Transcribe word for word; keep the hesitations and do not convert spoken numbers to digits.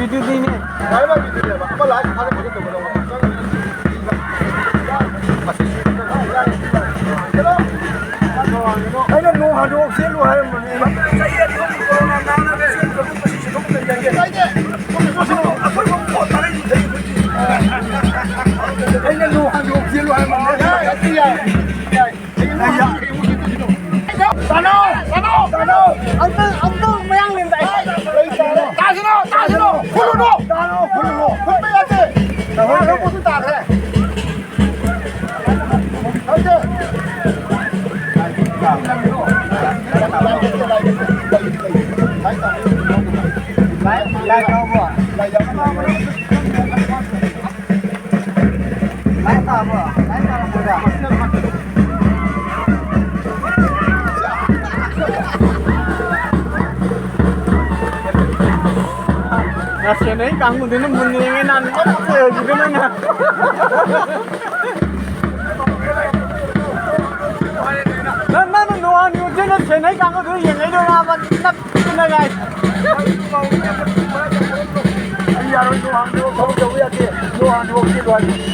ꯑꯗꯨꯗꯤꯅꯦ꯫ ꯂꯥꯏꯃ ꯕꯤꯗꯨꯅꯦꯕ꯫ ꯑꯃ ꯂꯥꯏ ꯊꯥꯒꯠꯄꯗ ꯇꯧꯒꯗꯧꯕ꯫ ꯑꯩꯅ ꯅꯣꯡ ꯍꯥꯟꯗꯣꯛ ꯆꯦꯜꯂꯨ ꯍꯥꯏꯔꯝꯕꯅꯦ꯫ ꯑꯩꯅ ꯅꯣꯡ ꯍꯥꯟꯗꯣꯛ ꯆꯦꯜꯂꯨ ꯍꯥꯏꯔꯝꯕꯅꯦ꯫ ꯌꯥꯏ, ꯌꯥꯏ, ꯌꯥꯏ꯫ ꯇꯥꯅꯧ! ꯇꯥꯅꯧ! ꯇꯥꯅꯧ! ꯑꯪꯀꯜ, ꯑꯪꯀꯜ ꯃꯌꯥꯡ ꯂꯦꯡꯗꯥꯏ꯫ ꯇꯥꯁꯤꯅꯣ! ꯇꯥꯁꯤꯅꯣ! ꯍꯨꯜꯂꯨꯅꯣ! ꯇꯥꯅꯧ! ꯍꯨꯜꯂꯨꯅꯣ! ꯍꯨꯟꯕ ꯌꯥꯗꯦ! ꯇꯥꯅꯧ! ꯇꯥꯅꯧ! ꯄꯣꯠꯇꯨ ꯇꯥꯈ꯭ꯔꯦ! ꯇꯥꯁꯦ! ꯂꯥꯏ, ꯂꯥꯏ ꯌꯥꯎꯕ꯭ꯔꯣ? ꯂꯥꯏ ꯌꯥꯎꯕ꯭ꯔꯣ? ꯂꯥꯏ ꯇꯥꯕ꯭ꯔꯣ? ꯂꯥꯏ ꯇꯥꯔꯝꯃꯣꯏꯗ꯫ ꯅꯁꯦꯟꯅꯩ ꯀꯥꯡꯕꯨꯗꯨꯅ ꯃꯨꯟꯅ ꯌꯦꯡꯉꯦ, ꯅꯪ ꯅꯣꯛꯄ ꯂꯣꯏꯈꯤꯗꯅ ꯅꯪ꯫ ꯅꯪ, ꯅꯪꯅ ꯅꯣꯡꯉꯥꯟ ꯅꯨꯃꯤꯠꯁꯤꯅ ꯁꯦꯟꯅꯩ ꯀꯥꯡꯕꯨꯗꯨ ꯌꯦꯡꯉꯩꯗꯣ ꯉꯥ ꯅꯞꯇꯅ ꯒꯥꯏ꯫ ꯑꯩ ꯌꯥꯔꯣꯏ, ꯅꯣꯡꯉꯥꯟ ꯊꯕꯛ ꯇꯧꯕ ꯌꯥꯗꯦ, ꯅꯣꯡꯉꯥꯟ ꯊꯕꯛ ꯆꯦꯜꯂꯨ ꯍꯥꯏꯕꯅꯤ꯫